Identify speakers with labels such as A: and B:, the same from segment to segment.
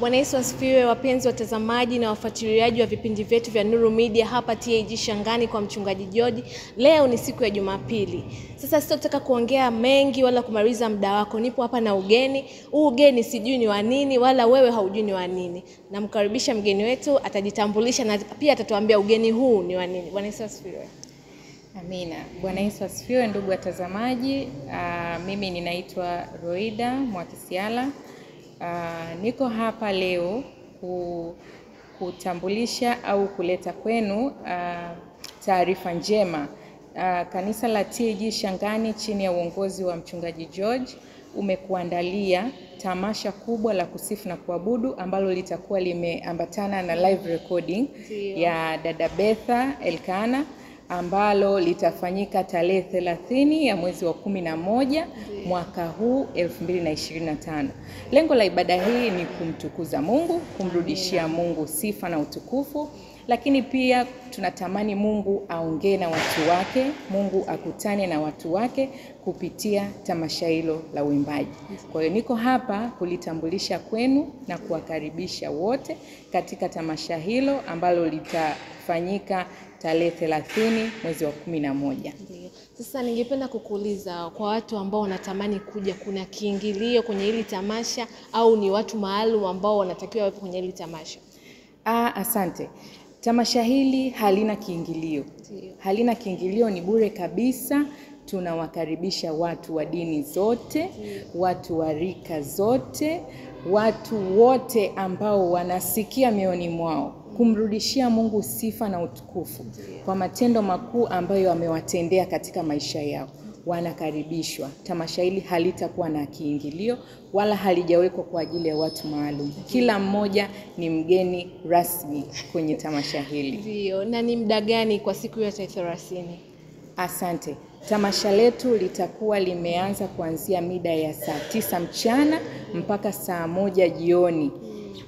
A: Bwana Yesu asifiwe, wapenzi watazamaji na wafuatiliaji wa vipindi vyetu vya Nuru Media hapa TAG Shangani kwa Mchungaji George. Leo ni siku ya Jumapili. Sasa sitotaka kuongea mengi wala kumaliza muda wako. Nipo hapa na ugeni. Huu ugeni sijui ni wa nini wala wewe haujui ni wa nini. Namkaribisha mgeni wetu, atajitambulisha na pia atatuambia ugeni huu ni wa nini. Bwana Yesu asifiwe.
B: Amina. Bwana Yesu asifiwe, ndugu watazamaji. Mimi ninaitwa Roida Mwakisiala. Niko hapa leo kutambulisha au kuleta kwenu taarifa njema. Kanisa la TAG Shangani chini ya uongozi wa Mchungaji George umekuandalia tamasha kubwa la kusifu na kuabudu ambalo litakuwa limeambatana na live recording ya Dada Betha Elkana, ambalo litafanyika tarehe 30 ya mwezi wa 11 mwaka huu 2025. Lengo la ibada hii ni kumtukuza Mungu, kumrudishia Mungu sifa na utukufu, lakini pia tunatamani Mungu aongee na watu wake, Mungu akutane na watu wake kupitia tamasha hilo la uimbaji. Kwa hiyo niko hapa kulitambulisha kwenu na kuwakaribisha wote katika tamasha hilo ambalo litafanyika tarehe 30 mwezi wa 11.
A: Ndiyo. Sasa ningependa kukuuliza, kwa watu ambao wanatamani kuja, kuna kiingilio kwenye hili tamasha au ni watu maalum ambao wanatakiwa wawepo kwenye hili tamasha?
B: Asante. Tamasha hili halina kiingilio.
A: Ndiyo.
B: Halina kiingilio, ni bure kabisa. Tunawakaribisha watu wa dini zote, watu wa rika zote, watu wote ambao wanasikia mioyoni mwao kumrudishia Mungu sifa na utukufu kwa matendo makuu ambayo amewatendea katika maisha yao, wanakaribishwa. Tamasha hili halitakuwa na kiingilio wala halijawekwa kwa ajili ya watu maalum. Kila mmoja ni mgeni rasmi kwenye tamasha hili.
A: Ndiyo. Na ni muda gani kwa siku ya tarehe 30?
B: Asante. Tamasha letu litakuwa limeanza kuanzia mida ya saa 9 mchana mpaka saa 1 jioni.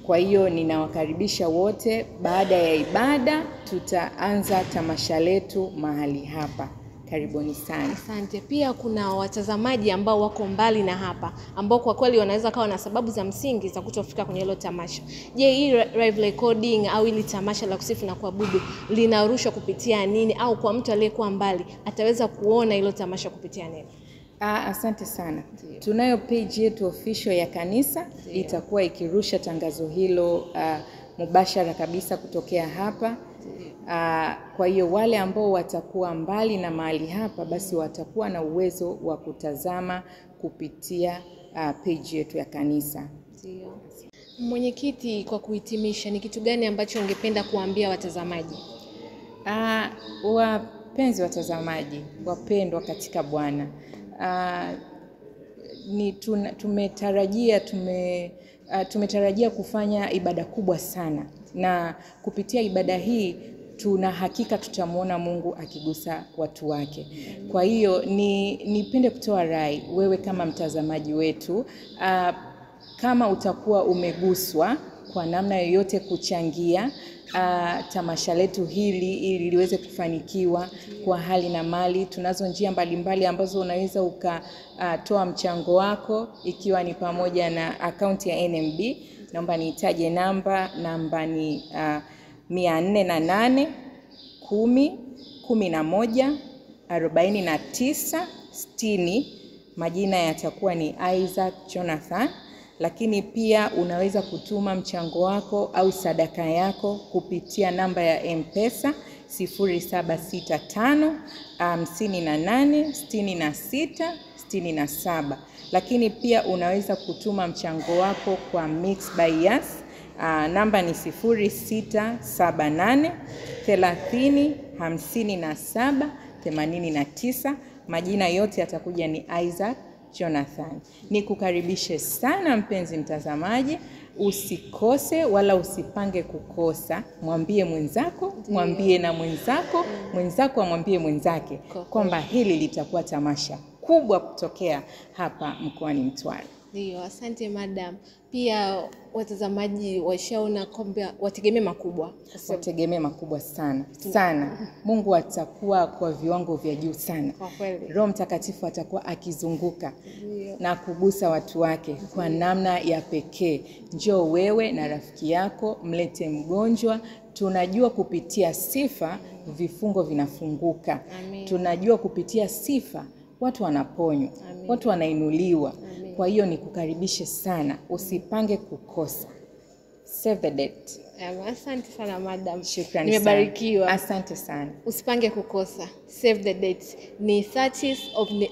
B: Kwa hiyo ninawakaribisha wote. Baada ya ibada tutaanza tamasha letu mahali hapa. Karibuni sana.
A: Asante. Pia kuna watazamaji ambao wako mbali na hapa, ambao kwa kweli wanaweza kawa na sababu za msingi za kutofika kwenye hilo tamasha. Je, hii live recording au hili tamasha la kusifu na kuabudu linarushwa kupitia nini, au kwa mtu aliyekuwa mbali ataweza kuona hilo tamasha kupitia nini?
B: Asante sana.
A: Ndiyo.
B: Tunayo page yetu official ya kanisa.
A: Ndiyo.
B: Itakuwa ikirusha tangazo hilo mubashara kabisa kutokea hapa. Kwa hiyo wale ambao watakuwa mbali na mahali hapa basi watakuwa na uwezo wa kutazama kupitia page yetu ya kanisa.
A: Ndiyo. Mwenyekiti, kwa kuhitimisha, ni kitu gani ambacho ungependa kuambia watazamaji?
B: Wapenzi watazamaji, wapendwa katika Bwana, tumetarajia kufanya ibada kubwa sana, na kupitia ibada hii tuna hakika tutamuona Mungu akigusa watu wake. Kwa hiyo nipende kutoa rai, wewe kama mtazamaji wetu, kama utakuwa umeguswa kwa namna yoyote kuchangia tamasha letu hili ili liweze kufanikiwa kwa hali na mali, tunazo njia mbalimbali ambazo unaweza ukatoa mchango wako, ikiwa ni pamoja na akaunti ya NMB. Naomba niitaje namba. Namba ni 408 10 11 49 60. Majina yatakuwa ni Isaac Jonathan. Lakini pia unaweza kutuma mchango wako au sadaka yako kupitia namba ya M-Pesa 0765 58 66 67. Lakini pia unaweza kutuma mchango wako kwa Mix by Yas. Namba ni 0678 30 57 89. Majina yote yatakuja ni Isaac Jonathan. Nikukaribishe sana mpenzi mtazamaji, usikose wala usipange kukosa. Mwambie mwenzako, mwambie na mwenzako, mwenzako amwambie mwenzake kwamba hili litakuwa tamasha kubwa kutokea hapa mkoani Mtwara.
A: Ndio, asante madam. Pia watazamaji washaona kwamba wategemee makubwa.
B: Wategemee makubwa sana sana. Mungu atakuwa kwa viwango vya juu sana.
A: Kwa kweli.
B: Roho Mtakatifu atakuwa akizunguka na kugusa watu wake kwa namna ya pekee. Njoo wewe na rafiki yako, mlete mgonjwa. Tunajua kupitia sifa vifungo vinafunguka.
A: Amen.
B: Tunajua kupitia sifa watu wanaponywa, watu wanainuliwa. Kwa hiyo nikukaribishe sana, usipange kukosa. Save the date.
A: Asante sana madam.
B: Shukrani
A: Nimebarikiwa.
B: sana. Asante sana.
A: Usipange kukosa. Save the date. Ni 30th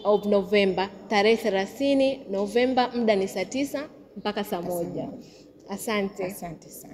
A: of November, tarehe 30 Novemba, muda ni saa 9 mpaka saa 1. Asante.
B: Asante sana.